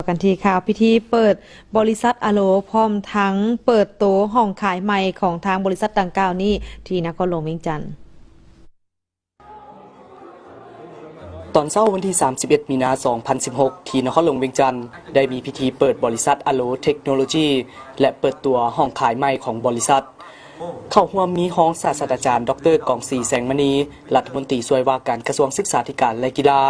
ກັນທີ່ຂ່າວພິທີເປີດບໍລິສັດອາໂລ ພ້ອມທັງເປີດໂຕຫ້ອງຂາຍໃໝ່ຂອງທາງບໍລິສັດດັ່ງກ່າວນີ້ ທີ່ນະຄອນຫຼວງວຽງຈັນ. ຕອນເຊົ້າວັນທີສາມສິບເອັດ ມີນາ ສອງພັນສິບຫົກ ທີ່ນະຄອນຫຼວງວຽງຈັນ ໄດ້ມີພິທີເປີດບໍລິສັດອາໂລເທັກໂນໂລຈີ ແລະ ເປີດຕົວຫ້ອງຂາຍໃໝ່ຂອງບໍລິສັດ. ເຂົ້າຮ່ວມມີຮອງສາດສະດາຈານ ດຣ ກອງສີ ແສງມະນີ ລັດຖະມົນຕີຊ່ວຍວ່າການກະຊວງສຶກສາທິການ ແລະ ກິລາ,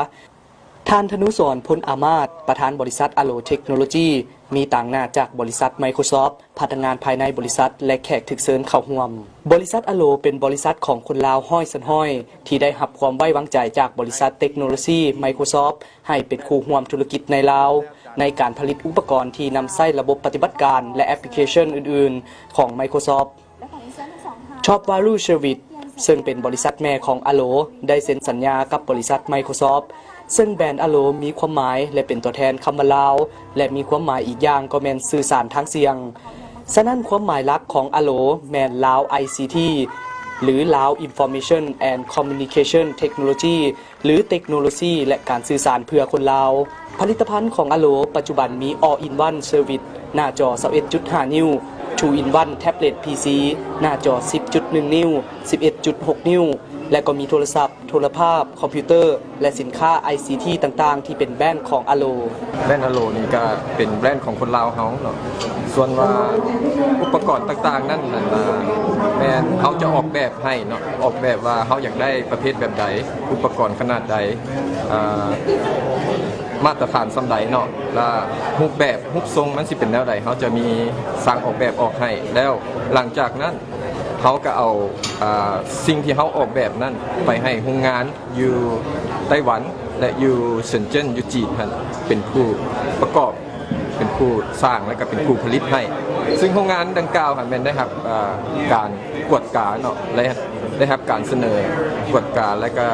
ທ່ານ ທະນູສອນ ພົນອາມາດ ປະທານບໍລິສັດອາໂລເທັກໂນໂລຈີ, ມີຕາງໜ້າຈາກບໍລິສັດໄມໂຄຣຊອບ, ພະນັກງານພາຍໃນບໍລິສັດ ແລະ ແຂກຖືກເຊີນເຂົ້າຮ່ວມ. ບໍລິສັດອາໂລເປັນບໍລິສັດຂອງຄົນລາວຮ້ອຍສ່ວນຮ້ອຍ ທີ່ໄດ້ຮັບຄວາມໄວ້ວາງໃຈຈາກບໍລິສັດເຕັກໂນໂລຊີໄມໂຄຣຊອບ ໃຫ້ເປັນຄູ່ຮ່ວມທຸລະກິດໃນລາວ ໃນການຜະລິດອຸປະກອນທີ່ນຳໃຊ້ລະບົບປະຕິບັດການ ແລະ ແອັບພລິເຄຊັນອື່ນໆຂອງໄມໂຄຣຊອບ. Top Value Service ເຊິ່ງເປັນບໍລິສັດແມ່ຂອງອາໂລ ໄດ້ເຊັນສັນຍາກັບບໍລິສັດໄມໂຄຣຊອບ ເຊິ່ງແບຣນອາໂລມີຄວາມໝາຍ ແລະ ເປັນຕົວແທນຄຳວ່າລາວ ແລະ ມີຄວາມໝາຍອີກຢ່າງກໍແມ່ນສື່ສານທາງສຽງ. ສະນັ້ນ ຄວາມໝາຍຫຼັກຂອງອາໂລແມ່ນ Lao I C T ຫຼື Lao Information and Communication Technology ຫຼື ເຕັກໂນໂລຊີ ແລະ ການສື່ສານເພື່ອຄົນລາວ. ຜະລິດຕະພັນຂອງອາໂລປັດຈຸບັນມີ All in One Service ໜ້າຈໍ ຊາວເອັດຈຸດຫ້າ ນິ້ວ, Two in One Tablet PC ໜ້າຈໍ ສິບຈຸດໜຶ່ງ ນິ້ວ, ສິບເອັດຈຸດຫົກ ນິ້ວ ແລະ ກໍມີໂທລະສັບ, ໂທລະພາບ, ຄອມພິວເຕີ ແລະ ສິນຄ້າ I C T ຕ່າງໆ ທີ່ເປັນແບຣນຂອງອາໂລ. ແບຣນອາໂລນີ້ກະເປັນແບຣນຂອງຄົນລາວເຮົາເນາະ. ສ່ວນວ່າອຸປະກອນຕ່າງໆນັ້ນ ແມ່ນເຮົາຈະອອກແບບໃຫ້ເນາະ, ອອກແບບວ່າເຮົາຢາກໄດ້ປະເພດແບບໃດ, ອຸປະກອນຂະໜາດໃດ, ອາ ມາດຕະຖານສ່ຳໃດເນາະ, ລະຮູບແບບ, ຮູບຊົງມັນຊິເປັນແນວໃດ, ເຮົາຈະມີຊ່າງອອກແບບອອກໃຫ້. ແລ້ວຫຼັງຈາກນັ້ນ ເຮົາກະເອົາ ອາ ສິ່ງທີ່ເຮົາອອກແບບນັ້ນໄປໃຫ້ໂຮງງານຢູ່ໄຕ້ຫວັນ ແລະ ຢູ່ເຊິນເຈິນ ຢູ່ຈີນຫັ້ນ ເປັນຜູ້ປະກອບ ເປັນຜູ້ສ້າງ ແລະ ກະເປັນຜູ້ຜະລິດໃຫ້. ຊຶ່ງໂຮງງານດັ່ງກ່າວຫັ້ນແມ່ນໄດ້ຮັບ ອາ ການກວດກາເນາະ ແລະ ໄດ້ຮັບການສະເໜີກວດກາ ແລະ ກະ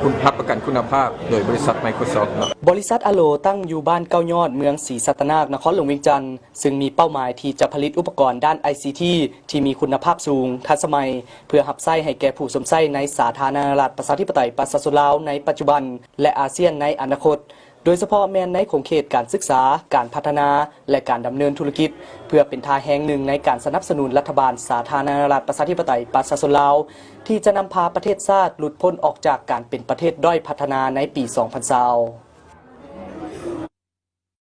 ຄຸນ ຮັບປະກັນຄຸນນະພາບໂດຍບໍລິສັດໄມໂຄຣຊອບເນາະ. ບໍລິສັດອາໂລຕັ້ງຢູ່ບ້ານເກົ້າຍອດ ເມືອງສີສັດຕະນາກ ນະຄອນຫຼວງວຽງຈັນ ຊຶ່ງມີເປົ້າໝາຍທີ່ຈະຜະລິດອຸປະກອນດ້ານ I C T ທີ່ມີຄຸນນະພາບສູງ, ທັນສະໄໝ ເພື່ອຮັບໃຊ້ໃຫ້ແກ່ຜູ້ຊົມໃຊ້ໃນສາທາລະນະລັດ ປະຊາທິປະໄຕ ປະຊາຊົນລາວໃນປັດຈຸບັນ ແລະ ອາຊຽນໃນອະນາຄົດ, ໂດຍສະເພາະແມ່ນໃນຂົງເຂດການສຶກສາ, ການພັດທະນາ ແລະ ການດຳເນີນທຸລະກິດ, ເພື່ອເປັນທ່າແຮງໜຶ່ງໃນການສະໜັບສະໜູນລັດຖະບານສາທາລະນະລັດ ປະຊາທິປະໄຕ ປະຊາຊົນລາວ ທີ່ຈະນຳພາປະເທດຊາດຫຼຸດພົ້ນອອກຈາກການເປັນປະເທດດ້ອຍພັດທະນາໃນປີສອງພັນຊາວ.